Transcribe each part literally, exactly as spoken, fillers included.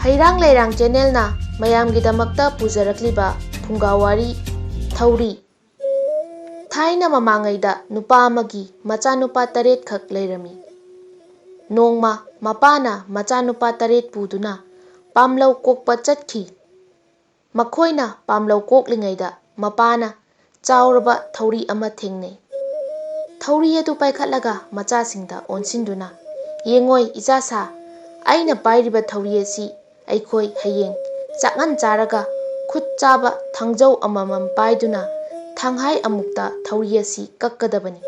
ꯍꯩꯔꯥꯡ ꯂꯩꯔꯥꯡ ꯆꯦꯅꯦꯜꯅ ꯃꯌꯥꯝꯒꯤꯗꯃꯛꯇ ꯄꯨꯖꯔꯛꯂꯤꯕ ꯐꯨꯡꯒꯥ ꯋꯥꯔꯤ ꯊꯧꯔꯤ꯫ ꯊꯥꯏꯅ ꯃꯃꯥꯡꯉꯩꯗ ꯅꯨꯄꯥ ꯑꯃꯒꯤ ꯃꯆꯥꯅꯨꯄꯥ ꯇꯔꯦꯠꯈꯛ ꯂꯩꯔꯝꯃꯤ꯫ ꯅꯣꯡꯃ ꯃꯄꯥꯅ ꯃꯆꯥꯅꯨꯄꯥ ꯇꯔꯦꯠ ꯄꯨꯗꯨꯅ ꯄꯥꯝꯂꯧ ꯀꯣꯛꯄ ꯆꯠꯈꯤ꯫ ꯃꯈꯣꯏꯅ ꯄꯥꯝꯂꯧ ꯀꯣꯛꯂꯤꯉꯩꯗ ꯃꯄꯥꯅ ꯆꯥꯎꯔꯕ ꯊꯧꯔꯤ ꯑꯃ ꯊꯦꯡꯅꯩ꯫ ꯊꯧꯔꯤ ꯑꯗꯨ ꯄꯥꯏꯈꯠꯂꯒ ꯃꯆꯥꯁꯤꯡꯗ ꯑꯣꯟꯁꯤꯟꯗꯨꯅ, "ꯌꯦꯡꯉꯣꯏ ꯏꯆꯥꯁꯥ, ꯑꯩꯅ ꯄꯥꯏꯔꯤꯕ ꯊꯧꯔꯤ ꯑꯁꯤ ꯑꯩꯈꯣꯏ ꯍꯌꯦꯡ ꯆꯥꯛꯉꯟ ꯆꯥꯔꯒ ꯈꯨꯠ ꯆꯥꯕ ꯊꯥꯡꯖꯧ ꯑꯃꯃꯝ ꯄꯥꯏꯗꯨꯅ ꯊꯥꯡꯍꯥꯏ ꯑꯃꯨꯛꯇ ꯊꯧꯔꯤ ꯑꯁꯤ ꯀꯛꯀꯗꯕꯅꯤ꯫"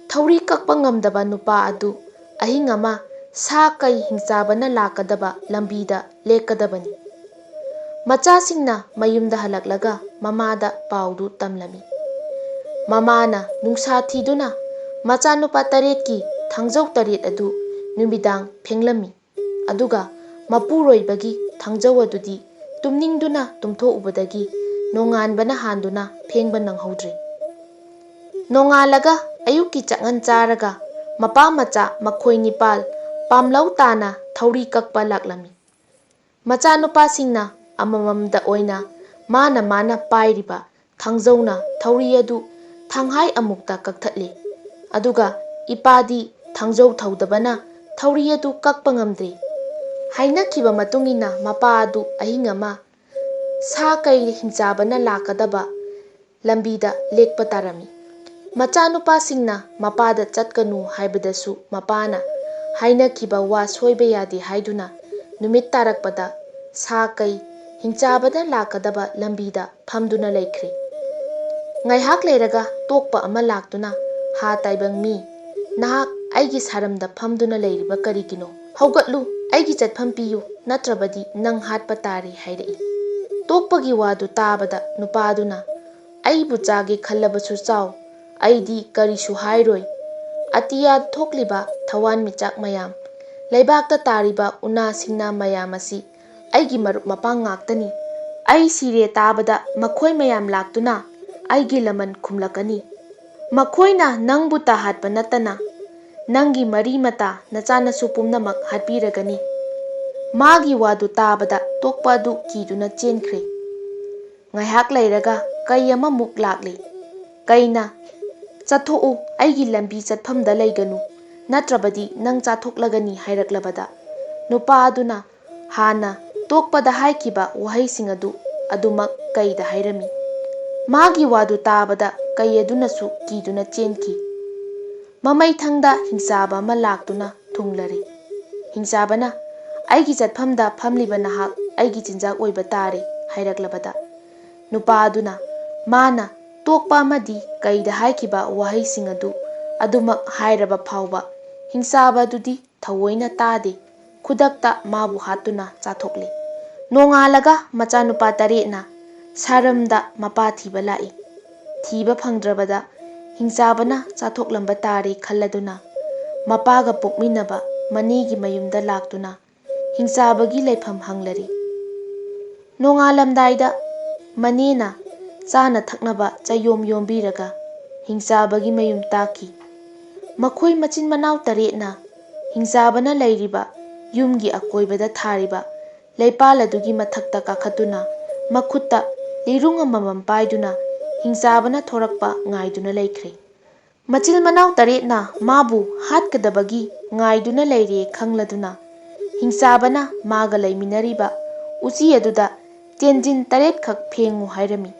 ꯊꯧꯔꯤ ꯀꯛꯄ ꯉꯝꯗꯕ ꯅꯨꯄꯥ ꯑꯗꯨ ꯑꯍꯤꯡ ꯑꯃ ꯁꯥ ꯀꯩ ꯍꯤꯡꯆꯥꯕꯅ ꯂꯥꯛꯀꯗꯕ ꯂꯝꯕꯤꯗ ꯂꯦꯛꯀꯗꯕꯅꯤ꯫ ꯃꯆꯥꯁꯤꯡꯅ ꯃꯌꯨꯝꯗ ꯍꯜꯂꯛꯂꯒ ꯃꯃꯥꯗ ꯄꯥꯎꯗꯨ ꯇꯝꯂꯝꯃꯤ꯫ ꯃꯃꯥꯅ ꯅꯨꯡꯁꯥ ꯊꯤꯗꯨꯅ ꯃꯆꯥꯅꯨꯄꯥ ꯇꯔꯦꯠꯀꯤ ꯊꯥꯡꯖꯧ ꯇꯔꯦꯠ ꯑꯗꯨ ꯅꯨꯃꯤꯗꯥꯡ ꯐꯦꯡꯂꯝꯃꯤ꯫ ꯑꯗꯨꯒ ꯃꯄꯨꯔꯣꯏꯕꯒꯤ ꯊꯥꯡꯖꯧ ꯑꯗꯨꯗꯤ ꯇꯨꯝꯅꯤꯡꯗꯨꯅ ꯇꯨꯝꯊꯣꯛꯎꯕꯗꯒꯤ ꯅꯣꯡꯉꯥꯟꯕꯅ ꯍꯥꯟꯗꯨꯅ ꯐꯦꯡꯕ ꯅꯪꯍꯧꯗ꯭ꯔꯦ꯫ ꯅꯣꯡꯉꯥꯜꯂꯒ ꯑꯌꯨꯛꯀꯤ ꯆꯥꯛꯉꯟ ꯆꯥꯔꯒ ꯃꯄꯥ ꯃꯆꯥ ꯃꯈꯣꯏ ꯅꯤꯄꯥꯜ ꯄꯥꯝꯂꯧ ꯇꯥꯅ ꯊꯧꯔꯤ ꯀꯛꯄ ꯂꯥꯛꯂꯝꯃꯤ꯫ ꯃꯆꯥꯅꯨꯄꯥꯁꯤꯡꯅ ꯑꯃꯃꯝꯗ ꯑꯣꯏꯅ ꯃꯥꯅ ꯃꯥꯅ ꯄꯥꯏꯔꯤꯕ ꯊꯥꯡꯖꯧꯅ ꯊꯧꯔꯤ ꯑꯗꯨ ꯊꯥꯡꯍꯥꯏ ꯑꯃꯨꯛꯇ ꯀꯛꯊꯠꯂꯤ꯫ ꯑꯗꯨꯒ ꯏꯄꯥꯗꯤ ꯊꯥꯡꯖꯧ ꯊꯧꯗꯕꯅ ꯊꯧꯔꯤ ꯑꯗꯨ ꯀꯛꯄ ꯉꯝꯗ꯭ꯔꯤ꯫ ꯍꯥꯏꯅꯈꯤꯕ ꯃꯇꯨꯡ ꯏꯟꯅ ꯃꯄꯥ ꯑꯗꯨ ꯑꯍꯤꯡ ꯑꯃ ꯁꯥ ꯀꯩ ꯍꯤꯡꯆꯥꯕꯅ ꯂꯥꯛꯀꯗꯕ ꯂꯝꯕꯤꯗ ꯂꯦꯛꯄ ꯇꯥꯔꯝꯃꯤ꯫ ꯃꯆꯥꯅꯨꯄꯥꯁꯤꯡꯅ ꯃꯄꯥꯗ ꯆꯠꯀꯅꯨ ꯍꯥꯏꯕꯗꯁꯨ ꯃꯄꯥꯅ ꯍꯥꯏꯅꯈꯤꯕ ꯋꯥ ꯁꯣꯏꯕ ꯌꯥꯗꯦ ꯍꯥꯏꯗꯨꯅ ꯅꯨꯃꯤꯠ ꯇꯥꯔꯛꯄꯗ ꯁꯥ ꯀꯩ ꯍꯤꯡꯆꯥꯕꯅ ꯂꯥꯛꯀꯗꯕ ꯂꯝꯕꯤꯗ ꯐꯝꯗꯨꯅ ꯂꯩꯈ꯭ꯔꯦ꯫ ꯉꯥꯏꯍꯥꯛ ꯂꯩꯔꯒ ꯇꯣꯛꯄ ꯑꯃ ꯂꯥꯛꯇꯨꯅ, "ꯍꯥ ꯇꯥꯏꯕꯪ ꯃꯤ, ꯅꯍꯥꯛ ꯑꯩꯒꯤ ꯁꯥꯔꯝꯗ ꯐꯝꯗꯨꯅ ꯂꯩꯔꯤꯕ ꯀꯔꯤꯒꯤꯅꯣ? ꯍꯧꯒꯠꯂꯨ, ꯑꯩꯒꯤ ꯆꯠꯐꯝ ꯄꯤꯌꯨ, ꯅꯠꯇ꯭ꯔꯕꯗꯤ ꯅꯪ ꯍꯥꯠꯄ ꯇꯥꯔꯦ" ꯍꯥꯏꯔꯛꯏ꯫ ꯇꯣꯛꯄꯒꯤ ꯋꯥꯗꯨ ꯇꯥꯕꯗ ꯅꯨꯄꯥꯗꯨꯅ, "ꯑꯩꯕꯨ ꯆꯥꯒꯦ ꯈꯜꯂꯕꯁꯨ ꯆꯥꯎ, ꯑꯩꯗꯤ ꯀꯔꯤꯁꯨ ꯍꯥꯏꯔꯣꯏ꯫ ꯑꯇꯤꯌꯥꯗ ꯊꯣꯛꯂꯤꯕ ꯊꯋꯥꯟꯃꯤꯆꯥꯛ ꯃꯌꯥꯝ, ꯂꯩꯕꯥꯛꯇ ꯇꯥꯔꯤꯕ ꯎꯅꯥ ꯁꯤꯡꯅꯥ ꯃꯌꯥꯝ ꯑꯁꯤ ꯑꯩꯒꯤ ꯃꯔꯨꯞ ꯃꯄꯥꯡ ꯉꯥꯛꯇꯅꯤ꯫ ꯑꯩ ꯁꯤꯔꯦ ꯇꯥꯕꯗ ꯃꯈꯣꯏ ꯃꯌꯥꯝ ꯂꯥꯛꯇꯨꯅ ꯑꯩꯒꯤ ꯂꯃꯟ ꯈꯨꯝꯂꯛꯀꯅꯤ꯫ ꯃꯈꯣꯏꯅ ꯅꯪꯕꯨꯇ ꯍꯥꯠꯄ ꯅꯠꯇꯅ ꯅꯪꯒꯤ ꯃꯔꯤ ꯃꯇꯥ ꯅꯆꯥꯅꯁꯨ ꯄꯨꯝꯅꯃꯛ ꯍꯥꯠꯄꯤꯔꯒꯅꯤ꯫ ꯃꯥꯒꯤ ꯋꯥꯗꯨ ꯇꯥꯕꯗ ꯇꯣꯛꯄ ꯑꯗꯨ ꯀꯤꯗꯨꯅ ꯆꯦꯟꯈ꯭ꯔꯦ꯫ ꯉꯥꯏꯍꯥꯛ ꯂꯩꯔꯒ ꯀꯩ ꯑꯃꯃꯨꯛ ꯂꯥꯛꯂꯦ꯫ ꯀꯩꯅ, "ꯆꯠꯊꯣꯛꯎ, ꯑꯩꯒꯤ ꯂꯝꯕꯤ ꯆꯠꯐꯝꯗ ꯂꯩꯒꯅꯨ, ꯅꯠꯇ꯭ꯔꯕꯗꯤ ꯅꯪ ꯆꯥꯊꯣꯛꯂꯒꯅꯤ" ꯍꯥꯏꯔꯛꯂꯕꯗ, ꯅꯨꯄꯥ ꯑꯗꯨꯅ ꯍꯥꯟꯅ ꯇꯣꯛꯄꯗ ꯍꯥꯏꯈꯤꯕ ꯋꯥꯍꯩꯁꯤꯡ ꯑꯗꯨ ꯑꯗꯨꯃꯛ ꯀꯩꯗ ꯍꯥꯏꯔꯝꯃꯤ꯫ ꯃꯥꯒꯤ ꯋꯥꯗꯨ ꯇꯥꯕꯗ ꯀꯩ ꯑꯗꯨꯅꯁꯨ ꯀꯤꯗꯨꯅ ꯆꯦꯟꯈꯤ꯫ ꯃꯃꯩꯊꯪꯗ ꯍꯤꯡꯆꯥꯕ ꯑꯃ ꯂꯥꯛꯇꯨꯅ ꯊꯨꯡꯂꯔꯦ꯫ ꯍꯤꯡꯆꯥꯕꯅ, "ꯑꯩꯒꯤ ꯆꯠꯐꯝꯗ ꯐꯝꯂꯤꯕ ꯅꯍꯥꯛ ꯑꯩꯒꯤ ꯆꯤꯟꯖꯥꯛ ꯑꯣꯏꯕ ꯇꯥꯔꯦ" ꯍꯥꯏꯔꯛꯂꯕꯗ, ꯅꯨꯄꯥ ꯑꯗꯨꯅ ꯃꯥꯅ ꯇꯣꯛꯄ ꯑꯃꯗꯤ ꯀꯩꯗ ꯍꯥꯏꯈꯤꯕ ꯋꯥꯍꯩꯁꯤꯡ ꯑꯗꯨ ꯑꯗꯨꯃꯛ ꯍꯥꯏꯔꯕ ꯐꯥꯎꯕ, ꯍꯤꯡꯆꯥꯕ ꯑꯗꯨꯗꯤ ꯊꯑꯣꯏꯅ ꯇꯥꯗꯦ, ꯈꯨꯗꯛꯇ ꯃꯥꯕꯨ ꯍꯥꯠꯇꯨꯅ ꯆꯥꯊꯣꯛꯂꯦ꯫ ꯅꯣꯡꯉꯥꯜꯂꯒ ꯃꯆꯥꯅꯨꯄꯥ ꯇꯔꯦꯠꯅ ꯁꯥꯔꯝꯗ ꯃꯄꯥ ꯊꯤꯕ ꯂꯥꯛꯏ꯫ ꯊꯤꯕ ꯐꯪꯗ꯭ꯔꯕꯗ ꯍꯤꯡꯆꯥꯕꯅ ꯆꯥꯊꯣꯛꯂꯝꯕ ꯇꯥꯔꯦ ꯈꯜꯂꯗꯨꯅ, ꯃꯄꯥꯒ ꯄꯣꯛꯃꯤꯟꯅꯕ ꯃꯅꯦꯒꯤ ꯃꯌꯨꯝꯗ ꯂꯥꯛꯇꯨꯅ ꯍꯤꯡꯆꯥꯕꯒꯤ ꯂꯩꯐꯝ ꯍꯪꯂꯔꯤ꯫ ꯅꯣꯡꯉꯥꯜꯂꯝꯗꯥꯏꯗ ꯃꯅꯦꯅ ꯆꯥꯅ ꯊꯛꯅꯕ ꯆꯌꯣꯝ ꯌꯣꯝꯕꯤꯔꯒ ꯍꯤꯡꯆꯥꯕꯒꯤ ꯃꯌꯨꯝ ꯇꯥꯛꯈꯤ꯫ ꯃꯈꯣꯏ ꯃꯆꯤꯟ ꯃꯅꯥꯎ ꯇꯔꯦꯠꯅ ꯍꯤꯡꯆꯥꯕꯅ ꯂꯩꯔꯤꯕ ꯌꯨꯝꯒꯤ ꯑꯀꯣꯏꯕꯗ ꯊꯥꯔꯤꯕ ꯂꯩꯄꯥꯜ ꯑꯗꯨꯒꯤ ꯃꯊꯛꯇ ꯀꯥꯈꯠꯇꯨꯅ ꯃꯈꯨꯠꯇ ꯂꯤꯔꯨꯡ ꯑꯃꯃꯝ ꯄꯥꯏꯗꯨꯅ ꯍꯤꯡꯆꯥꯕꯅ ꯊꯣꯔꯛꯄ ꯉꯥꯏꯗꯨꯅ ꯂꯩꯈ꯭ꯔꯦ꯫ ꯃꯆꯤꯜ ꯃꯅꯥꯎ ꯇꯔꯦꯠꯅ ꯃꯥꯕꯨ ꯍꯥꯠꯀꯗꯕꯒꯤ ꯉꯥꯏꯗꯨꯅ ꯂꯩꯔꯦ ꯈꯪꯂꯗꯨꯅ, ꯍꯤꯡꯆꯥꯕꯅ ꯃꯥꯒ ꯂꯩꯃꯤꯟꯅꯔꯤꯕ ꯎꯆꯤ ꯑꯗꯨꯗ ꯇꯦꯟꯖꯤꯟ ꯇꯔꯦꯠꯈꯛ ꯐꯦꯡꯉꯨ ꯍꯥꯏꯔꯝꯃꯤ꯫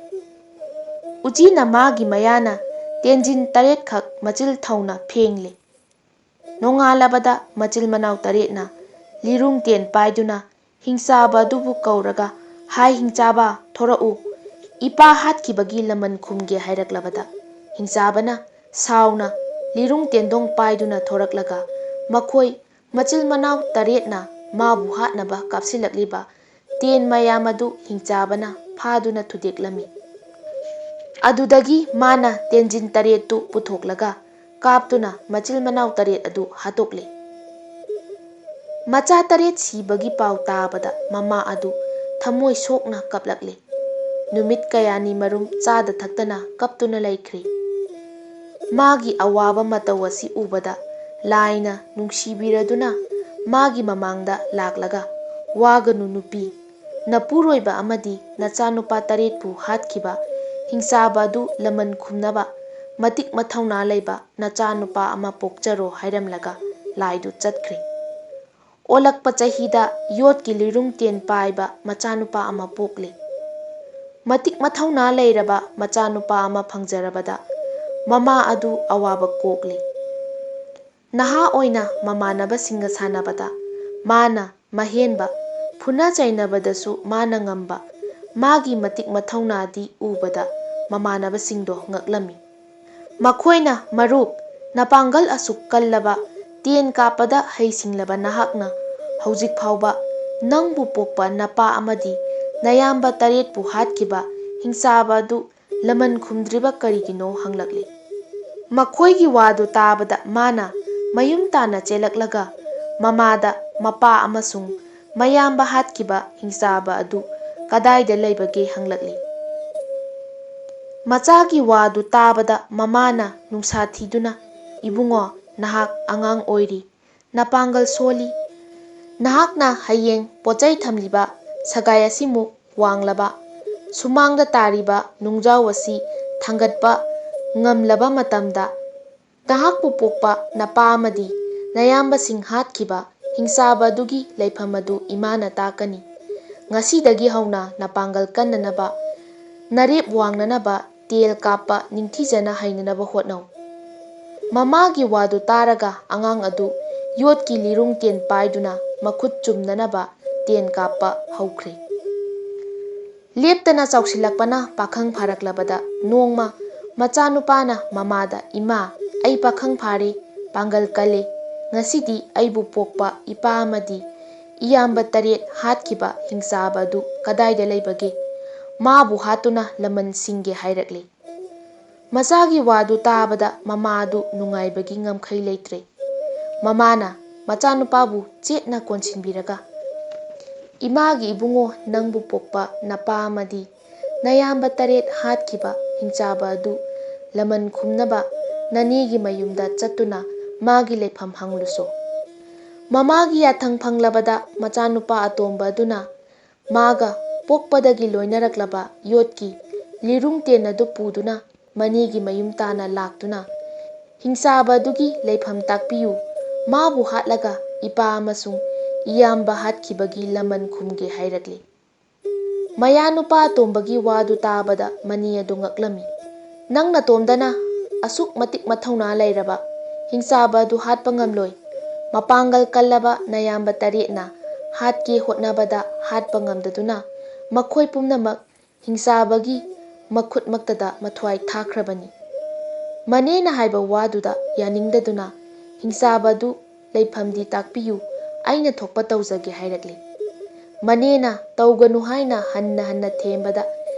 ꯎꯆꯤꯅ ꯃꯥꯒꯤ ꯃꯌꯥꯅ ꯇꯦꯟꯖꯤꯟ ꯇꯔꯦꯠꯈꯛ ꯃꯆꯤꯜ ꯊꯧꯅ ꯐꯦꯡꯂꯦ꯫ ꯅꯣꯡꯉꯥꯜꯂꯕꯗ ꯃꯆꯤꯜ ꯃꯅꯥꯎ ꯇꯔꯦꯠꯅ ꯂꯤꯔꯨꯡ ꯇꯦꯟ ꯄꯥꯏꯗꯨꯅ ꯍꯤꯡꯆꯥꯕ ꯑꯗꯨꯕꯨ ꯀꯧꯔꯒ, "ꯍꯥꯏ ꯍꯤꯡꯆꯥꯕ, ꯊꯣꯔꯛꯎ, ꯏꯄꯥ ꯍꯥꯠꯈꯤꯕꯒꯤ ꯂꯃꯟ ꯈꯨꯝꯒꯦ" ꯍꯥꯏꯔꯛꯂꯕꯗ, ꯍꯤꯡꯆꯥꯕꯅ ꯁꯥꯎꯅ ꯂꯤꯔꯨꯡ ꯇꯦꯟꯗꯣꯡ ꯄꯥꯏꯗꯨꯅ ꯊꯣꯔꯛꯂꯒ, ꯃꯈꯣꯏ ꯃꯆꯤꯜ ꯃꯅꯥꯎ ꯇꯔꯦꯠꯅ ꯃꯥꯕꯨ ꯍꯥꯠꯅꯕ ꯀꯥꯞꯁꯤꯜꯂꯛꯂꯤꯕ ꯇꯦꯟ ꯃꯌꯥꯝ ꯑꯗꯨ ꯍꯤꯡꯆꯥꯕꯅ ꯐꯥꯗꯨꯅ ꯊꯨꯗꯦꯛꯂꯝꯃꯤ꯫ ꯑꯗꯨꯗꯒꯤ ꯃꯥꯅ ꯇꯦꯟꯖꯤꯟ ꯇꯔꯦꯠꯇꯨ ꯄꯨꯊꯣꯛꯂꯒ ꯀꯥꯞꯇꯨꯅ ꯃꯆꯤꯜ ꯃꯅꯥꯎ ꯇꯔꯦꯠ ꯑꯗꯨ ꯍꯥꯠꯇꯣꯛꯂꯦ꯫ ꯃꯆꯥ ꯇꯔꯦꯠ ꯁꯤꯕꯒꯤ ꯄꯥꯎ ꯇꯥꯕꯗ ꯃꯃꯥ ꯑꯗꯨ ꯊꯃꯣꯏ ꯁꯣꯛꯅ ꯀꯞꯂꯛꯂꯦ꯫ ꯅꯨꯃꯤꯠ ꯀꯌꯥꯅꯤ ꯃꯔꯨꯝ ꯆꯥꯗ ꯊꯛꯇꯅ ꯀꯞꯇꯨꯅ ꯂꯩꯈ꯭ꯔꯦ꯫ ꯃꯥꯒꯤ ꯑꯋꯥꯕ ꯃꯇꯧ ꯑꯁꯤ ꯎꯕꯗ ꯂꯥꯏꯅ ꯅꯨꯡꯁꯤꯕꯤꯔꯗꯨꯅ ꯃꯥꯒꯤ ꯃꯃꯥꯡꯗ ꯂꯥꯛꯂꯒ "ꯋꯥꯒꯅꯨ ꯅꯨꯄꯤ, ꯅꯄꯨꯔꯣꯏꯕ ꯑꯃꯗꯤ ꯅꯆꯥꯅꯨꯄꯥ ꯇꯔꯦꯠꯄꯨ ꯍꯥꯠꯈꯤꯕ ꯍꯤꯡꯆꯥꯕ ꯑꯗꯨ ꯂꯃꯟ ꯈꯨꯝꯅꯕ ꯃꯇꯤꯛ ꯃꯊꯧꯅꯥ ꯂꯩꯕ ꯅꯆꯥꯅꯨꯄꯥ ꯑꯃ ꯄꯣꯛꯆꯔꯣ" ꯍꯥꯏꯔꯝꯂꯒ ꯂꯥꯏꯗꯨ ꯆꯠꯈ꯭ꯔꯦ꯫ ꯑꯣꯜꯂꯛꯄ ꯆꯍꯤꯗ ꯌꯣꯠꯀꯤ ꯂꯤꯔꯨꯡ ꯇꯦꯟ ꯄꯥꯏꯕ ꯃꯆꯥꯅꯨꯄꯥ ꯑꯃ ꯄꯣꯛꯂꯦ꯫ ꯃꯇꯤꯛ ꯃꯊꯧꯅꯥ ꯂꯩꯔꯕ ꯃꯆꯥꯅꯨꯄꯥ ꯑꯃ ꯐꯪꯖꯔꯕꯗ ꯃꯃꯥ ꯑꯗꯨ ꯑꯋꯥꯕ ꯀꯣꯛꯂꯦ꯫ ꯅꯍꯥ ꯑꯣꯏꯅ ꯃꯃꯥꯟꯅꯕꯁꯤꯡꯒ ꯁꯥꯟꯅꯕꯗ ꯃꯥꯅ ꯃꯍꯦꯟꯕ, ꯐꯨꯅ ꯆꯩꯅꯕꯗꯁꯨ ꯃꯥꯅ ꯉꯝꯕ, ꯃꯥꯒꯤ ꯃꯇꯤꯛ ꯃꯊꯧꯅꯥꯗꯤ ꯎꯕꯗ ꯃꯃꯥꯟꯅꯕꯁꯤꯡꯗꯣ ꯉꯛꯂꯝꯃꯤ꯫ ꯃꯈꯣꯏꯅ, "ꯃꯔꯨꯞ, ꯅꯄꯥꯡꯒꯜ ꯑꯁꯨꯛ ꯀꯜꯂꯕ, ꯇꯦꯟ ꯀꯥꯞꯄꯗ ꯍꯩꯁꯤꯡꯂꯕ ꯅꯍꯥꯛꯅ ꯍꯧꯖꯤꯛ ꯐꯥꯎꯕ ꯅꯪꯕꯨ ꯄꯣꯛꯄ ꯅꯄꯥ ꯑꯃꯗꯤ ꯅꯌꯥꯝꯕ ꯇꯔꯦꯠꯄꯨ ꯍꯥꯠꯈꯤꯕ ꯍꯤꯡꯆꯥꯕ ꯑꯗꯨ ꯂꯃꯟ ꯈꯨꯝꯗ꯭ꯔꯤꯕ ꯀꯔꯤꯒꯤꯅꯣ?" ꯍꯪꯂꯛꯂꯤ꯫ ꯃꯈꯣꯏꯒꯤ ꯋꯥꯗꯨ ꯇꯥꯕꯗ ꯃꯥꯅ ꯃꯌꯨꯝ ꯇꯥꯅ ꯆꯦꯜꯂꯛꯂꯒ ꯃꯃꯥꯗ ꯃꯄꯥ ꯑꯃꯁꯨꯡ ꯃꯌꯥꯝꯕ ꯍꯥꯠꯈꯤꯕ ꯍꯤꯡꯆꯥꯕ ꯑꯗꯨ ꯀꯗꯥꯏꯗ ꯂꯩꯕꯒꯦ ꯍꯪꯂꯛꯂꯤ꯫ ꯃꯆꯥꯒꯤ ꯋꯥꯗꯨ ꯇꯥꯕꯗ ꯃꯃꯥꯅ ꯅꯨꯡꯁꯥ ꯊꯤꯗꯨꯅ, "ꯏꯕꯨꯡꯉꯣ, ꯅꯍꯥꯛ ꯑꯉꯥꯡ ꯑꯣꯏꯔꯤ, ꯅꯄꯥꯡꯒꯜ ꯁꯣꯜꯂꯤ꯫ ꯅꯍꯥꯛꯅ ꯍꯌꯦꯡ ꯄꯣꯠꯆꯩ ꯊꯝꯂꯤꯕ ꯁꯒꯥꯏ ꯑꯁꯤꯃꯨꯛ ꯋꯥꯡꯂꯕ, ꯁꯨꯃꯥꯡꯗ ꯇꯥꯔꯤꯕ ꯅꯨꯡꯖꯥꯎ ꯑꯁꯤ ꯊꯥꯡꯒꯠꯄ ꯉꯝꯂꯕ ꯃꯇꯝꯗ, ꯅꯍꯥꯛꯄꯨ ꯄꯣꯛꯄ ꯅꯄꯥ ꯑꯃꯗꯤ ꯅꯌꯥꯝꯕꯁꯤꯡ ꯍꯥꯠꯈꯤꯕ ꯍꯤꯡꯆꯥꯕ ꯑꯗꯨꯒꯤ ꯂꯩꯐꯝ ꯑꯗꯨ ꯏꯃꯥꯅ ꯇꯥꯛꯀꯅꯤ꯫ ꯉꯁꯤꯗꯒꯤ ꯍꯧꯅ ꯅꯄꯥꯡꯒꯜ ꯀꯟꯅꯅꯕ, ꯅꯔꯦꯞ ꯋꯥꯡꯅꯅꯕ, ꯇꯦꯜ ꯀꯥꯞꯄ ꯅꯤꯡꯊꯤꯖꯅ ꯍꯩꯅꯅꯕ ꯍꯣꯠꯅꯧ꯫" ꯃꯃꯥꯒꯤ ꯋꯥꯗꯨ ꯇꯥꯔꯒ ꯑꯉꯥꯡ ꯑꯗꯨ ꯌꯣꯠꯀꯤ ꯂꯤꯔꯨꯡ ꯇꯦꯟ ꯄꯥꯏꯗꯨꯅ ꯃꯈꯨꯠ ꯆꯨꯝꯅꯅꯕ ꯇꯦꯟ ꯀꯥꯞꯄ ꯍꯧꯈ꯭ꯔꯦ꯫ ꯂꯦꯞꯇꯅ ꯆꯥꯎꯁꯤꯜꯂꯛꯄꯅ ꯄꯥꯈꯪ ꯐꯥꯔꯛꯂꯕꯗ ꯅꯣꯡꯃ ꯃꯆꯥꯅꯨꯄꯥꯅ ꯃꯃꯥꯗ, "ꯏꯃꯥ, ꯑꯩ ꯄꯥꯈꯪ ꯐꯥꯔꯦ, ꯄꯥꯡꯒꯜ ꯀꯜꯂꯦ꯫ ꯉꯁꯤꯗꯤ ꯑꯩꯕꯨ ꯄꯣꯛꯄ ꯏꯄꯥ ꯑꯃꯗꯤ ꯏꯌꯥꯝꯕ ꯇꯔꯦꯠ ꯍꯥꯠꯈꯤꯕ ꯍꯤꯡꯆꯥꯕ ꯑꯗꯨ ꯀꯗꯥꯏꯗ ꯂꯩꯕꯒꯦ? ꯃꯥꯕꯨ ꯍꯥꯠꯇꯨꯅ ꯂꯃꯟ ꯁꯤꯡꯒꯦ" ꯍꯥꯏꯔꯛꯂꯦ꯫ ꯃꯆꯥꯒꯤ ꯋꯥꯗꯨ ꯇꯥꯕꯗ ꯃꯃꯥ ꯑꯗꯨ ꯅꯨꯡꯉꯥꯏꯕꯒꯤ ꯉꯝꯈꯩ ꯂꯩꯇ꯭ꯔꯦ꯫ ꯃꯃꯥꯅ ꯃꯆꯥꯅꯨꯄꯥꯕꯨ ꯆꯦꯠꯅ ꯀꯣꯟꯁꯤꯟꯕꯤꯔꯒ, "ꯏꯃꯥꯒꯤ ꯏꯕꯨꯡꯉꯣ, ꯅꯪꯕꯨ ꯄꯣꯛꯄ ꯅꯄꯥ ꯑꯃꯗꯤ ꯅꯌꯥꯝꯕ ꯇꯔꯦꯠ ꯍꯥꯠꯈꯤꯕ ꯍꯤꯡꯆꯥꯕ ꯑꯗꯨ ꯂꯃꯟ ꯈꯨꯝꯅꯕ ꯅꯅꯦꯒꯤ ꯃꯌꯨꯝꯗ ꯆꯠꯇꯨꯅ ꯃꯥꯒꯤ ꯂꯩꯐꯝ ꯍꯪꯂꯨꯁꯣ꯫ ꯃꯃꯥꯒꯤ ꯌꯥꯊꯪ ꯐꯪꯂꯕꯗ ꯃꯆꯥꯅꯨꯄꯥ ꯑꯇꯣꯝꯕ ꯑꯗꯨꯅ ꯃꯥꯒ ꯄꯣꯛꯄꯗꯒꯤ ꯂꯣꯏꯅꯔꯛꯂꯕ ꯌꯣꯠꯀꯤ ꯂꯤꯔꯨꯡ ꯇꯦꯟ ꯑꯗꯨ ꯄꯨꯗꯨꯅ ꯃꯅꯦꯒꯤ ꯃꯌꯨꯝ ꯇꯥꯅ ꯂꯥꯛꯇꯨꯅ, "ꯍꯤꯡꯆꯥꯕ ꯑꯗꯨꯒꯤ ꯂꯩꯐꯝ ꯇꯥꯛꯄꯤꯌꯨ, ꯃꯥꯕꯨ ꯍꯥꯠꯂꯒ ꯏꯄꯥ ꯑꯃꯁꯨꯡ ꯏꯌꯥꯝꯕ ꯍꯥꯠꯈꯤꯕꯒꯤ ꯂꯃꯟ ꯈꯨꯝꯒꯦ" ꯍꯥꯏꯔꯛꯂꯤ꯫ ꯃꯌꯥꯅꯨꯄꯥ ꯑꯇꯣꯝꯕꯒꯤ ꯋꯥꯗꯨ ꯇꯥꯕꯗ ꯃꯅꯦ ꯑꯗꯨ ꯉꯛꯂꯝꯃꯤ꯫ "ꯅꯪ ꯅꯇꯣꯝꯗꯅ ꯑꯁꯨꯛ ꯃꯇꯤꯛ ꯃꯊꯧꯅꯥ ꯂꯩꯔꯕ ꯍꯤꯡꯆꯥꯕ ꯑꯗꯨ ꯍꯥꯠꯄ ꯉꯝꯂꯣꯏ꯫ ꯃꯄꯥꯡꯒꯜ ꯀꯜꯂꯕ ꯅꯌꯥꯝꯕ ꯇꯔꯦꯠꯅ ꯍꯥꯠꯀꯦ ꯍꯣꯠꯅꯕꯗ ꯍꯥꯠꯄ ꯉꯝꯗꯗꯨꯅ ꯃꯈꯣꯏ ꯄꯨꯝꯅꯃꯛ ꯍꯤꯡꯆꯥꯕꯒꯤ ꯃꯈꯨꯠꯃꯛꯇꯗ ꯃꯊ꯭ꯋꯥꯏ ꯊꯥꯈ꯭ꯔꯕꯅꯤ꯫ ꯃꯅꯦꯅ ꯍꯥꯏꯕ ꯋꯥꯗꯨꯗ ꯌꯥꯅꯤꯡꯗꯗꯨꯅ ꯍꯤꯡꯆꯥꯕꯗꯨ ꯂꯩꯐꯝꯗꯤ ꯇꯥꯛꯄꯤꯌꯨ, ꯑꯩꯅ ꯊꯣꯛꯄ ꯇꯧꯖꯒꯦ" ꯍꯥꯏꯔꯛꯂꯤ꯫ ꯃꯅꯦꯅ ꯇꯧꯒꯅꯨ ꯍꯥꯏꯅ ꯍꯟꯅ ꯍꯟꯅ ꯊꯦꯝꯕꯗ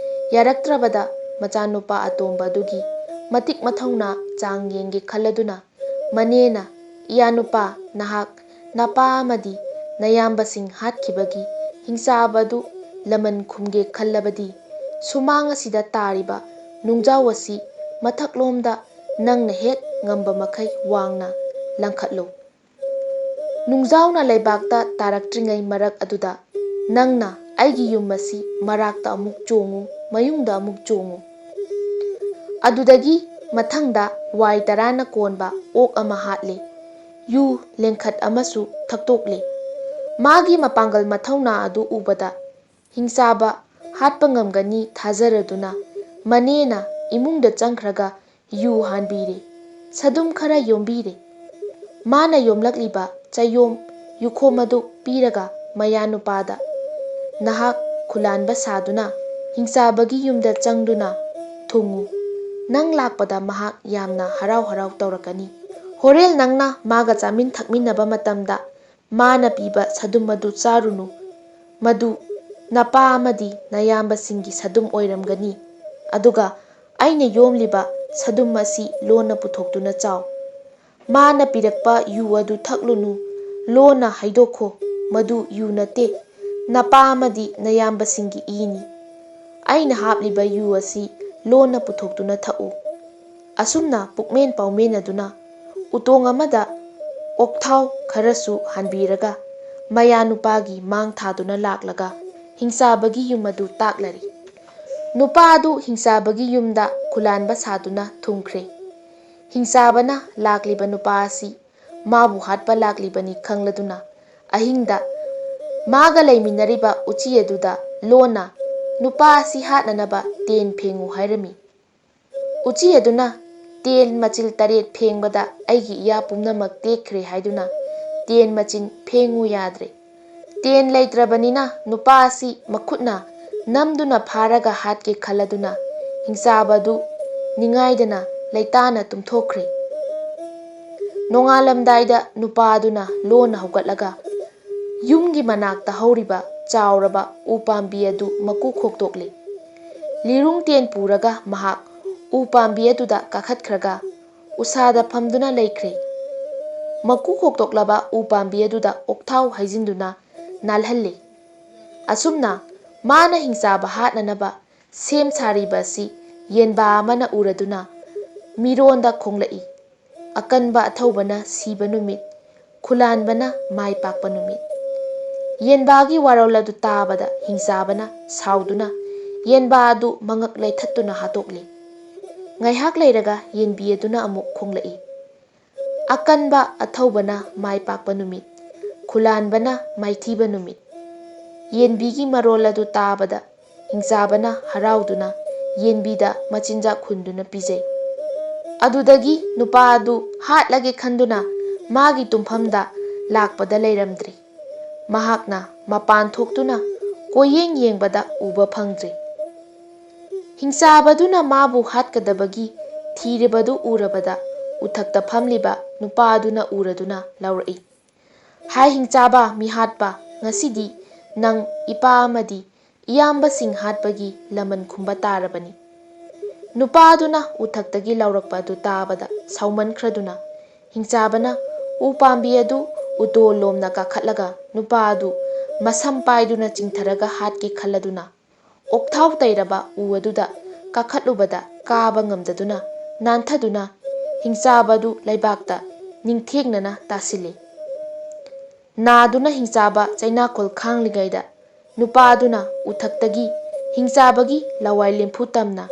ꯌꯥꯔꯛꯇ꯭ꯔꯕꯗ ꯃꯆꯥꯅꯨꯄꯥ ꯑꯇꯣꯝꯕ ꯑꯗꯨꯒꯤ ꯃꯇꯤꯛ ꯃꯊꯧꯅꯥ ꯆꯥꯡ ꯌꯦꯡꯒꯦ ꯈꯜꯂꯗꯨꯅ ꯃꯅꯦꯅ, "ꯏꯌꯥꯅꯨꯄꯥ, ꯅꯍꯥꯛ ꯅꯄꯥ ꯑꯃꯗꯤ ꯅꯌꯥꯝꯕꯁꯤꯡ ꯍꯥꯠꯈꯤꯕꯒꯤ ꯍꯤꯡꯆꯥꯕ ꯑꯗꯨ ꯂꯃꯟ ꯈꯨꯝꯒꯦ ꯈꯜꯂꯕꯗꯤ, ꯁꯨꯃꯥꯡ ꯑꯁꯤꯗ ꯇꯥꯔꯤꯕ ꯅꯨꯡꯖꯥꯎ ꯑꯁꯤ ꯃꯊꯛꯂꯣꯝꯗ ꯅꯪꯅ ꯍꯦꯛ ꯉꯝꯕ ꯃꯈꯩ ꯋꯥꯡꯅ ꯂꯪꯈꯠꯂꯨ꯫ ꯅꯨꯡꯖꯥꯎꯅ ꯂꯩꯕꯥꯛꯇ ꯇꯥꯔꯛꯇ꯭ꯔꯤꯉꯩ ꯃꯔꯛ ꯑꯗꯨꯗ ꯅꯪꯅ ꯑꯩꯒꯤ ꯌꯨꯝ ꯑꯁꯤ ꯃꯔꯥꯛꯇ ꯑꯃꯨꯛ ꯆꯣꯡꯉꯨ, ꯃꯌꯨꯡꯗ ꯑꯃꯨꯛ ꯆꯣꯡꯉꯨ"꯫ ꯑꯗꯨꯗꯒꯤ ꯃꯊꯪꯗ ꯋꯥꯏ ꯇꯔꯥꯅ ꯀꯣꯟꯕ ꯑꯣꯛ ꯑꯃ ꯍꯥꯠꯂꯦ꯫ ꯌꯨ ꯂꯦꯡꯈꯠ ꯑꯃꯁꯨ ꯊꯛꯇꯣꯛꯂꯦ꯫ ꯃꯥꯒꯤ ꯃꯄꯥꯡꯒꯜ ꯃꯊꯧꯅꯥ ꯑꯗꯨ ꯎꯕꯗ ꯍꯤꯡꯆꯥꯕ ꯍꯥꯠꯄ ꯉꯝꯒꯅꯤ ꯊꯥꯖꯔꯗꯨꯅ ꯃꯅꯦꯅ ꯏꯃꯨꯡꯗ ꯆꯪꯈ꯭ꯔꯒ ꯌꯨ ꯍꯥꯟꯕꯤꯔꯦ꯫ ꯁꯗꯨꯝ ꯈꯔ ꯌꯣꯝꯕꯤꯔꯦ꯫ ꯃꯥꯅ ꯌꯣꯝꯂꯛꯂꯤꯕ ꯆꯌꯣꯝ ꯌꯨꯈꯣꯝ ꯑꯗꯨ ꯄꯤꯔꯒ ꯃꯌꯥꯅꯨꯄꯥꯗ, "ꯅꯍꯥꯛ ꯈꯨꯂꯥꯟꯕ ꯁꯥꯗꯨꯅ ꯍꯤꯡꯆꯥꯕꯒꯤ ꯌꯨꯝꯗ ꯆꯪꯗꯨꯅ ꯊꯨꯡꯉꯨ꯫ ꯅꯪ ꯂꯥꯛꯄꯗ ꯃꯍꯥꯛ ꯌꯥꯝꯅ ꯍꯔꯥꯎ ꯍꯔꯥꯎ ꯇꯧꯔꯛꯀꯅꯤ꯫ ꯍꯣꯔꯦꯜ ꯅꯪꯅ ꯃꯥꯒ ꯆꯥꯃꯤꯟ ꯊꯛꯃꯤꯟꯅꯕ ꯃꯇꯝꯗ ꯃꯥꯅ ꯄꯤꯕ ꯁꯗꯨꯝ ꯑꯗꯨ ꯆꯥꯔꯨꯅꯨ꯫ ꯃꯗꯨ ꯅꯄꯥ ꯑꯃꯗꯤ ꯅꯌꯥꯝꯕꯁꯤꯡꯒꯤ ꯁꯗꯨꯝ ꯑꯣꯏꯔꯝꯒꯅꯤ꯫ ꯑꯗꯨꯒ ꯑꯩꯅ ꯌꯣꯝꯂꯤꯕ ꯁꯗꯨꯝ ꯑꯁꯤ ꯂꯣꯟꯅ ꯄꯨꯊꯣꯛꯇꯨꯅ ꯆꯥꯎ꯫ ꯃꯥꯅ ꯄꯤꯔꯛꯄ ꯌꯨ ꯑꯗꯨ ꯊꯛꯂꯨꯅꯨ꯫ ꯂꯣꯟꯅ ꯍꯩꯗꯣꯛꯈꯣ, ꯃꯗꯨ ꯌꯨ ꯅꯠꯇꯦ, ꯅꯄꯥ ꯑꯃꯗꯤ ꯅꯌꯥꯝꯕꯁꯤꯡꯒꯤ ꯏꯅꯤ꯫ ꯑꯩꯅ ꯍꯥꯞꯂꯤꯕ ꯌꯨ ꯑꯁꯤ ꯂꯣꯟꯅ ꯄꯨꯊꯣꯛꯇꯨꯅ ꯊꯛꯎ"꯫ ꯑꯁꯨꯝꯅ ꯄꯨꯛꯃꯦꯟ ꯄꯥꯎꯃꯦꯟꯅꯗꯨꯅ ꯎꯇꯣꯡ ꯑꯃꯗ ꯑꯣꯛꯊꯥꯎ ꯈꯔꯁꯨ ꯍꯥꯟꯕꯤꯔꯒ ꯃꯌꯥ ꯅꯨꯄꯥꯒꯤ ꯃꯥꯡ ꯊꯥꯗꯨꯅ ꯂꯥꯛꯂꯒ ꯍꯤꯡꯆꯥꯕꯒꯤ ꯌꯨꯝ ꯑꯗꯨ ꯇꯥꯛꯂꯔꯤ꯫ ꯅꯨꯄꯥ ꯑꯗꯨ ꯍꯤꯡꯆꯥꯕꯒꯤ ꯌꯨꯝꯗ ꯈꯨꯂꯥꯟꯕ ꯁꯥꯗꯨꯅ ꯊꯨꯡꯈ꯭ꯔꯦ꯫ ꯍꯤꯡꯆꯥꯕꯅ ꯂꯥꯛꯂꯤꯕ ꯅꯨꯄꯥ ꯑꯁꯤ ꯃꯥꯕꯨ ꯍꯥꯠꯄ ꯂꯥꯛꯂꯤꯕꯅꯤ ꯈꯪꯂꯗꯨꯅ ꯑꯍꯤꯡꯗ ꯃꯥꯒ ꯂꯩꯃꯤꯟꯅꯔꯤꯕ ꯎꯆꯤ ꯑꯗꯨꯗ ꯂꯣꯟꯅ ꯅꯨꯄꯥ ꯑꯁꯤ ꯍꯥꯠꯅꯅꯕ ꯇꯦꯟ ꯐꯦꯡꯉꯨ ꯍꯥꯏꯔꯝꯃꯤ꯫ ꯎꯆꯤ ꯑꯗꯨꯅ ꯇꯦꯟ ꯃꯆꯤꯜ ꯇꯔꯦꯠ ꯐꯦꯡꯕꯗ ꯑꯩꯒꯤ ꯏꯌꯥ ꯄꯨꯝꯅꯃꯛ ꯇꯦꯛꯈ꯭ꯔꯦ ꯍꯥꯏꯗꯨꯅ ꯇꯦꯟ ꯃꯆꯤꯟ ꯐꯦꯡꯉꯨ ꯌꯥꯗ꯭ꯔꯦ꯫ ꯇꯦꯟ ꯂꯩꯇ꯭ꯔꯕꯅꯤꯅ ꯅꯨꯄꯥ ꯑꯁꯤ ꯃꯈꯨꯠꯅ ꯅꯝꯗꯨꯅ ꯐꯥꯔꯒ ꯍꯥꯠꯀꯦ ꯈꯜꯂꯗꯨꯅ ꯍꯤꯡꯆꯥꯕꯗꯨ ꯅꯤꯡꯉꯥꯏꯗꯅ ꯂꯩꯇꯥꯅ ꯇꯨꯝꯊꯣꯛꯈ꯭ꯔꯦ꯫ ꯅꯣꯡꯉꯥꯜꯂꯝꯗꯥꯏꯗ ꯅꯨꯄꯥ ꯑꯗꯨꯅ ꯂꯣꯟꯅ ꯍꯧꯒꯠꯂꯒ ꯌꯨꯝꯒꯤ ꯃꯅꯥꯛꯇ ꯍꯧꯔꯤꯕ ꯆꯥꯎꯔꯕ ꯎ ꯄꯥꯝꯕꯤ ꯑꯗꯨ ꯃꯀꯨ ꯈꯣꯛꯇꯣꯛꯂꯦ꯫ ꯂꯤꯔꯨꯡ ꯇꯦꯟ ꯄꯨꯔꯒ ꯃꯍꯥꯛ ꯎ ꯄꯥꯝꯕꯤ ꯑꯗꯨꯗ ꯀꯥꯈꯠꯈ꯭ꯔꯒ ꯎꯁꯥꯗ ꯐꯝꯗꯨꯅ ꯂꯩꯈ꯭ꯔꯦ꯫ ꯃꯀꯨ ꯈꯣꯛꯇꯣꯛꯂꯕ ꯎ ꯄꯥꯝꯕꯤ ꯑꯗꯨꯗ ꯑꯣꯛꯊꯥꯎ ꯍꯩꯖꯤꯟꯗꯨꯅ ꯅꯥꯜꯍꯜꯂꯤ꯫ ꯑꯁꯨꯝꯅ ꯃꯥꯅ ꯍꯤꯡꯆꯥꯕ ꯍꯥꯠꯅꯅꯕ ꯁꯦꯝ ꯁꯥꯔꯤꯕ ꯑꯁꯤ ꯌꯦꯟꯕꯥ ꯑꯃꯅ ꯎꯔꯗꯨꯅ ꯃꯤꯔꯣꯟꯗ ꯈꯣꯡꯂꯛꯏ꯫ ꯑꯀꯟꯕ ꯑꯊꯧꯕꯅ ꯁꯤꯕ ꯅꯨꯃꯤꯠ, ꯈꯨꯂꯥꯟꯕꯅ ꯃꯥꯏ ꯄꯥꯛꯄ ꯅꯨꯃꯤꯠ꯫ ꯌꯦꯟꯕꯥꯒꯤ ꯋꯥꯔꯣꯜ ꯑꯗꯨ ꯇꯥꯕꯗ ꯍꯤꯡꯆꯥꯕꯅ ꯁꯥꯎꯗꯨꯅ ꯌꯦꯟꯕꯥ ꯑꯗꯨ ꯃꯉꯛ ꯂꯩꯊꯠꯇꯨꯅ ꯍꯥꯠꯇꯣꯛꯂꯤ꯫ ꯉꯥꯏꯍꯥꯛ ꯂꯩꯔꯒ ꯌꯦꯟꯕꯤ ꯑꯗꯨꯅ ꯑꯃꯨꯛ ꯈꯣꯡꯂꯛꯏ꯫ ꯑꯀꯟꯕ ꯑꯊꯧꯕꯅ ꯃꯥꯏ ꯄꯥꯛꯄ ꯅꯨꯃꯤꯠ, ꯈꯨꯂꯥꯟꯕꯅ ꯃꯥꯏꯊꯤꯕ ꯅꯨꯃꯤꯠ꯫ ꯌꯦꯟꯕꯤꯒꯤ ꯃꯔꯣꯜ ꯑꯗꯨ ꯇꯥꯕꯗ ꯍꯤꯡꯆꯥꯕꯅ ꯍꯔꯥꯎꯗꯨꯅ ꯌꯦꯟꯕꯤꯗ ꯃꯆꯤꯟꯖꯥꯛ ꯍꯨꯟꯗꯨꯅ ꯄꯤꯖꯩ꯫ ꯑꯗꯨꯗꯒꯤ ꯅꯨꯄꯥ ꯑꯗꯨ ꯍꯥꯠꯂꯒꯦ ꯈꯟꯗꯨꯅ ꯃꯥꯒꯤ ꯇꯨꯝꯐꯝꯗ ꯂꯥꯛꯄꯗ ꯂꯩꯔꯝꯗ꯭ꯔꯦ꯫ ꯃꯍꯥꯛꯅ ꯃꯄꯥꯟ ꯊꯣꯛꯇꯨꯅ ꯀꯣꯏꯌꯦꯡ ꯌꯦꯡꯕꯗ ꯎꯕ ꯐꯪꯗ꯭ꯔꯦ꯫ ꯍꯤꯡꯆꯥꯕꯗꯨꯅ ꯃꯥꯕꯨ ꯍꯥꯠꯀꯗꯕꯒꯤ ꯊꯤꯔꯤꯕꯗꯨ ꯎꯔꯕꯗ ꯎꯊꯛꯇ ꯐꯝꯂꯤꯕ ꯅꯨꯄꯥ ꯑꯗꯨꯅ ꯎꯔꯗꯨꯅ ꯂꯥꯎꯔꯛꯏ, "ꯍꯥꯏ ꯍꯤꯡꯆꯥꯕ ꯃꯤꯍꯥꯠꯄ, ꯉꯁꯤꯗꯤ ꯅꯪ ꯏꯄꯥ ꯑꯃꯗꯤ ꯏꯌꯥꯝꯕꯁꯤꯡ ꯍꯥꯠꯄꯒꯤ ꯂꯃꯟ ꯈꯨꯝꯕ ꯇꯥꯔꯕꯅꯤ꯫" ꯅꯨꯄꯥ ꯑꯗꯨꯅ ꯎꯊꯛꯇꯒꯤ ꯂꯥꯎꯔꯛꯄ ꯑꯗꯨ ꯇꯥꯕꯗ ꯁꯥꯎꯃꯟꯈ꯭ꯔꯗꯨꯅ ꯍꯤꯡꯆꯥꯕꯅ ꯎ ꯄꯥꯝꯕꯤ ꯑꯗꯨ ꯎꯇꯣꯜ ꯂꯣꯝꯅ ꯀꯥꯈꯠꯂꯒ ꯅꯨꯄꯥ ꯑꯗꯨ ꯃꯁꯝ ꯄꯥꯏꯗꯨꯅ ꯆꯤꯡꯊꯔꯒ ꯍꯥꯠꯀꯦ ꯈꯜꯂꯗꯨꯅ ꯑꯣꯛꯊꯥꯎ ꯇꯩꯔꯕ ꯎ ꯑꯗꯨꯗ ꯀꯥꯈꯠꯂꯨꯕꯗ ꯀꯥꯕ ꯉꯝꯗꯗꯨꯅ ꯅꯥꯟꯊꯗꯨꯅ ꯍꯤꯡꯆꯥꯕꯗꯨ ꯂꯩꯕꯥꯛꯇ ꯅꯤꯡꯊꯦꯡꯅꯅ ꯇꯥꯁꯤꯜꯂꯤ꯫ ꯅꯥꯗꯨꯅ ꯍꯤꯡꯆꯥꯕ ꯆꯩꯅꯥꯈꯣꯜ ꯈꯥꯡꯂꯤꯉꯩꯗ ꯅꯨꯄꯥꯗꯨꯅ ꯎꯊꯛꯇꯒꯤ ꯍꯤꯡꯆꯥꯕꯒꯤ ꯂꯋꯥꯏ ꯂꯦꯝꯐꯨ ꯇꯝꯅ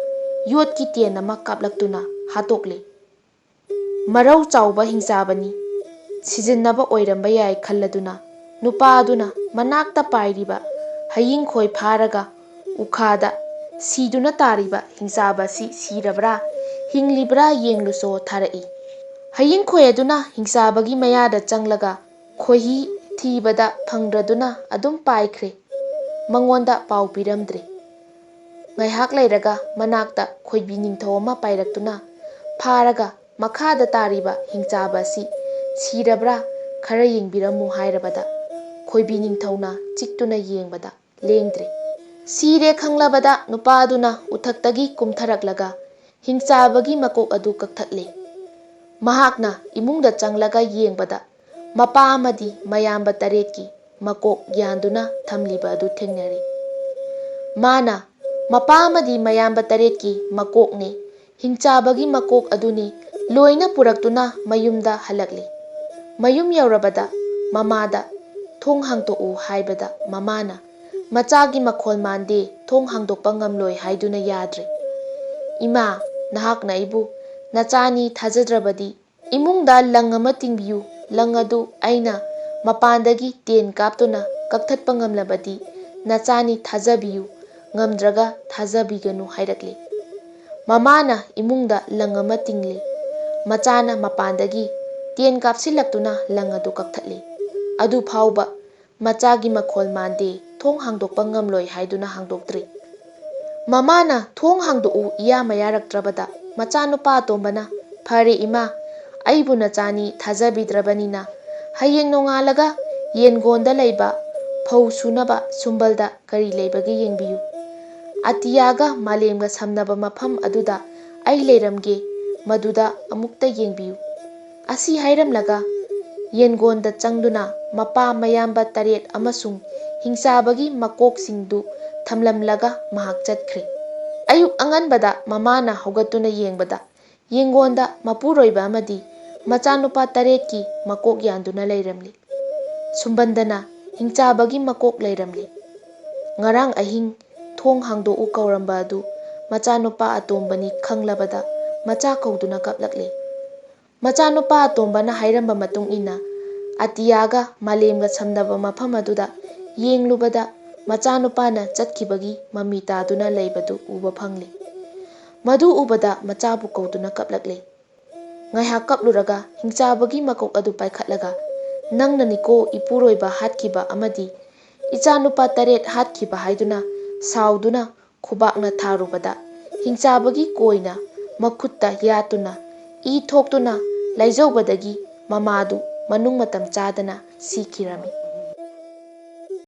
ꯌꯣꯠꯀꯤ ꯇꯦꯟ ꯑꯃ ꯀꯥꯞꯂꯛꯇꯨꯅ ꯍꯥꯠꯇꯣꯛꯂꯦ꯫ ꯃꯔꯧ ꯆꯥꯎꯕ ꯍꯤꯡꯆꯥꯕꯅꯤ, ꯁꯤꯖꯤꯟꯅꯕ ꯑꯣꯏꯔꯝꯕ ꯌꯥꯏ ꯈꯜꯂꯗꯨꯅ ꯅꯨꯄꯥ ꯑꯗꯨꯅ ꯃꯅꯥꯛꯇ ꯄꯥꯏꯔꯤꯕ ꯍꯌꯤꯡꯈꯣꯏ ꯐꯥꯔꯒ ꯎꯈꯥꯗ ꯁꯤꯗꯨꯅ ꯇꯥꯔꯤꯕ ꯍꯤꯡꯆꯥꯕ ꯑꯁꯤ ꯁꯤꯔꯕ꯭ꯔꯥ ꯍꯤꯡꯂꯤꯕ꯭ꯔꯥ ꯌꯦꯡꯂꯨꯁꯣ ꯊꯥꯔꯛꯏ꯫ ꯍꯌꯤꯡꯈꯣꯏ ꯑꯗꯨꯅ ꯍꯤꯡꯆꯥꯕꯒꯤ ꯃꯌꯥꯗ ꯆꯪꯂꯒ ꯈꯣꯏꯍꯤ ꯊꯤꯕꯗ ꯐꯪꯗ꯭ꯔꯗꯨꯅ ꯑꯗꯨꯝ ꯄꯥꯏꯈ꯭ꯔꯦ꯫ ꯃꯉꯣꯟꯗ ꯄꯥꯎ ꯄꯤꯔꯝꯗ꯭ꯔꯦ꯫ ꯉꯥꯏꯍꯥꯛ ꯂꯩꯔꯒ ꯃꯅꯥꯛꯇ ꯈꯣꯏꯕꯤ ꯅꯤꯡꯊꯧ ꯑꯃ ꯄꯥꯏꯔꯛꯇꯨꯅ ꯐꯥꯔꯒ ꯃꯈꯥꯗ ꯇꯥꯔꯤꯕ ꯍꯤꯡꯆꯥꯕ ꯑꯁꯤ ꯁꯤꯔꯕ꯭ꯔꯥ ꯈꯔ ꯌꯦꯡꯕꯤꯔꯝꯃꯨ ꯍꯥꯏꯔꯕꯗ ꯈꯣꯏꯕꯤ ꯅꯤꯡꯊꯧꯅ ꯆꯤꯛꯇꯨꯅ ꯌꯦꯡꯕꯗ ꯂꯦꯡꯗ꯭ꯔꯦ꯫ ꯁꯤꯔꯦ ꯈꯪꯂꯕꯗ ꯅꯨꯄꯥꯗꯨꯅ ꯎꯊꯛꯇꯒꯤ ꯀꯨꯝꯊꯔꯛꯂꯒ ꯍꯤꯡꯆꯥꯕꯒꯤ ꯃꯀꯣꯛ ꯑꯗꯨ ꯀꯛꯊꯠꯂꯦ꯫ ꯃꯍꯥꯛꯅ ꯏꯃꯨꯡꯗ ꯆꯪꯂꯒ ꯌꯦꯡꯕꯗ ꯃꯄꯥ ꯑꯃꯗꯤ ꯃꯌꯥꯝꯕ ꯇꯔꯦꯠꯀꯤ ꯃꯀꯣꯛ ꯌꯥꯟꯗꯨꯅ ꯊꯝꯂꯤꯕ ꯑꯗꯨ ꯊꯦꯡꯅꯔꯦ꯫ ꯃꯥꯅ ꯃꯄꯥ ꯑꯃꯗꯤ ꯃꯌꯥꯝꯕ ꯇꯔꯦꯠꯀꯤ ꯃꯀꯣꯛꯅꯦ, ꯍꯤꯡꯆꯥꯕꯒꯤ ꯃꯀꯣꯛ ꯑꯗꯨꯅꯤ ꯂꯣꯏꯅ ꯄꯨꯔꯛꯇꯨꯅ ꯃꯌꯨꯝꯗ ꯍꯜꯂꯛꯂꯤ꯫ ꯃꯌꯨꯝ ꯌꯧꯔꯕꯗ ꯃꯃꯥꯗ "ꯊꯣꯡ ꯍꯥꯡꯗꯣꯛꯎ" ꯍꯥꯏꯕꯗ ꯃꯃꯥꯅ "ꯃꯆꯥꯒꯤ ꯃꯈꯣꯜ ꯃꯥꯟꯗꯦ, ꯊꯣꯡ ꯍꯥꯡꯗꯣꯛꯄ ꯉꯝꯂꯣꯏ" ꯍꯥꯏꯗꯨꯅ ꯌꯥꯗ꯭ꯔꯦ꯫ "ꯏꯃꯥ, ꯅꯍꯥꯛꯅ ꯑꯩꯕꯨ ꯅꯆꯥꯅꯤ ꯊꯥꯖꯗ꯭ꯔꯕꯗꯤ ꯏꯃꯨꯡꯗ ꯂꯪ ꯑꯃ ꯇꯤꯡꯕꯤꯌꯨ, ꯂꯪ ꯑꯗꯨ ꯑꯩꯅ ꯃꯄꯥꯟꯗꯒꯤ ꯇꯦꯟ ꯀꯥꯞꯇꯨꯅ ꯀꯛꯊꯠꯄ ꯉꯝꯂꯕꯗꯤ ꯅꯆꯥꯅꯤ ꯊꯥꯖꯕꯤꯌꯨ, ꯉꯝꯗ꯭ꯔꯒ ꯊꯥꯖꯕꯤꯒꯅꯨ" ꯍꯥꯏꯔꯛꯂꯦ꯫ ꯃꯃꯥꯅ ꯏꯃꯨꯡꯗ ꯂꯪ ꯑꯃ ꯇꯤꯡꯂꯦ꯫ ꯃꯆꯥꯅ ꯃꯄꯥꯟꯗꯒꯤ ꯇꯦꯟ ꯀꯥꯞꯁꯤꯜꯂꯛꯇꯨꯅ ꯂꯪ ꯑꯗꯨ ꯀꯛꯊꯠꯂꯦ꯫ ꯑꯗꯨ ꯐꯥꯎꯕ "ꯃꯆꯥꯒꯤ ꯃꯈꯣꯜ ꯃꯥꯟꯗꯦ, ꯊꯣꯡ ꯍꯥꯡꯗꯣꯛꯄ ꯉꯝꯂꯣꯏ" ꯍꯥꯏꯗꯨꯅ ꯍꯥꯡꯗꯣꯛꯇ꯭ꯔꯤ꯫ ꯃꯃꯥꯅ "ꯊꯣꯡ ꯍꯥꯡꯗꯣꯛꯎ" ꯏꯌꯥ ꯃꯌꯥꯔꯛꯇ꯭ꯔꯕꯗ ꯃꯆꯥꯅꯨꯄꯥ ꯑꯇꯣꯝꯕꯅ "ꯐꯔꯦ ꯏꯃꯥ, ꯑꯩꯕꯨ ꯅꯆꯥꯅꯤ ꯊꯥꯖꯕꯤꯗ꯭ꯔꯕꯅꯤꯅ ꯍꯌꯦꯡ ꯅꯣꯡꯉꯥꯜꯂꯒ ꯌꯦꯟꯒꯣꯟꯗ ꯂꯩꯕ ꯐꯧ ꯁꯨꯅꯕ ꯁꯨꯝꯕꯜꯗ ꯀꯔꯤ ꯂꯩꯕꯒꯦ ꯌꯦꯡꯕꯤꯌꯨ꯫ ꯑꯇꯤꯌꯥꯒ ꯃꯥꯂꯦꯝꯒ ꯁꯝꯅꯕ ꯃꯐꯝ ꯑꯗꯨꯗ ꯑꯩ ꯂꯩꯔꯝꯒꯦ, ꯃꯗꯨꯗ ꯑꯃꯨꯛꯇ ꯌꯦꯡꯕꯤꯌꯨ"꯫ ꯑꯁꯤ ꯍꯥꯏꯔꯝꯂꯒ ꯌꯦꯟꯒꯣꯟꯗ ꯆꯪꯗꯨꯅ ꯃꯄꯥ ꯃꯌꯥꯝꯕ ꯇꯔꯦꯠ ꯑꯃꯁꯨꯡ ꯍꯤꯡꯆꯥꯕꯒꯤ ꯃꯀꯣꯛꯁꯤꯡꯗꯨ ꯊꯝꯂꯝꯂꯒ ꯃꯍꯥꯛ ꯆꯠꯈ꯭ꯔꯦ꯫ ꯑꯌꯨꯛ ꯑꯉꯟꯕꯗ ꯃꯃꯥꯅ ꯍꯧꯒꯠꯇꯨꯅ ꯌꯦꯡꯕꯗ ꯌꯦꯡꯒꯣꯟꯗ ꯃꯄꯨꯔꯣꯏꯕ ꯑꯃꯗꯤ ꯃꯆꯥꯅꯨꯄꯥ ꯇꯔꯦꯠꯀꯤ ꯃꯀꯣꯛ ꯌꯥꯟꯗꯨꯅ ꯂꯩꯔꯝꯂꯤ꯫ ꯁꯨꯝꯕꯟꯗꯅ ꯍꯤꯡꯆꯥꯕꯒꯤ ꯃꯀꯣꯛ ꯂꯩꯔꯝꯂꯤ꯫ ꯉꯔꯥꯡ ꯑꯍꯤꯡ ꯊꯣꯡ ꯍꯥꯡꯗꯣꯛꯎ ꯀꯧꯔꯝꯕ ꯑꯗꯨ ꯃꯆꯥꯅꯨꯄꯥ ꯑꯇꯣꯝꯕꯅꯤ ꯈꯪꯂꯕꯗ ꯃꯆꯥ ꯀꯧꯗꯨꯅ ꯀꯞꯂꯛꯂꯦ꯫ ꯃꯆꯥꯅꯨꯄꯥ ꯑꯇꯣꯝꯕꯅ ꯍꯥꯏꯔꯝꯕ ꯃꯇꯨꯡ ꯏꯟꯅ ꯑꯇꯤꯌꯥꯒ ꯃꯥꯂꯦꯝꯒ ꯁꯝꯅꯕ ꯃꯐꯝ ꯑꯗꯨꯗ ꯌꯦꯡꯂꯨꯕꯗ ꯃꯆꯥꯅꯨꯄꯥꯅ ꯆꯠꯈꯤꯕꯒꯤ ꯃꯃꯤ ꯇꯥꯗꯨꯅ ꯂꯩꯕꯗꯨ ꯎꯕ ꯐꯪꯂꯦ꯫ ꯃꯗꯨ ꯎꯕꯗ ꯃꯆꯥꯕꯨ ꯀꯧꯗꯨꯅ ꯀꯞꯂꯛꯂꯦ꯫ ꯉꯥꯏꯍꯥꯛ ꯀꯞꯂꯨꯔꯒ ꯍꯤꯡꯆꯥꯕꯒꯤ ꯃꯀꯣꯛ ꯑꯗꯨ ꯄꯥꯏꯈꯠꯂꯒ, "ꯅꯪꯅꯅꯤꯀꯣ ꯏꯄꯨꯔꯣꯏꯕ ꯍꯥꯠꯈꯤꯕ ꯑꯃꯗꯤ ꯏꯆꯥꯅꯨꯄꯥ ꯇꯔꯦꯠ ꯍꯥꯠꯈꯤꯕ" ꯍꯥꯏꯗꯨꯅ ꯁꯥꯎꯗꯨꯅ ꯈꯨꯕꯥꯛꯅ ꯊꯥꯔꯨꯕꯗ, ꯍꯤꯡꯆꯥꯕꯒꯤ ꯀꯣꯏꯅ ꯃꯈꯨꯠꯇ ꯌꯥꯠꯇꯨꯅ ꯏ ꯊꯣꯛꯇꯨꯅ ꯂꯥꯏꯖꯧꯕꯗꯒꯤ ꯃꯃꯥꯗꯨ ꯃꯅꯨꯡ ꯃꯇꯝ ꯆꯥꯗꯅ ꯁꯤꯈꯤꯔꯝꯃꯤ꯫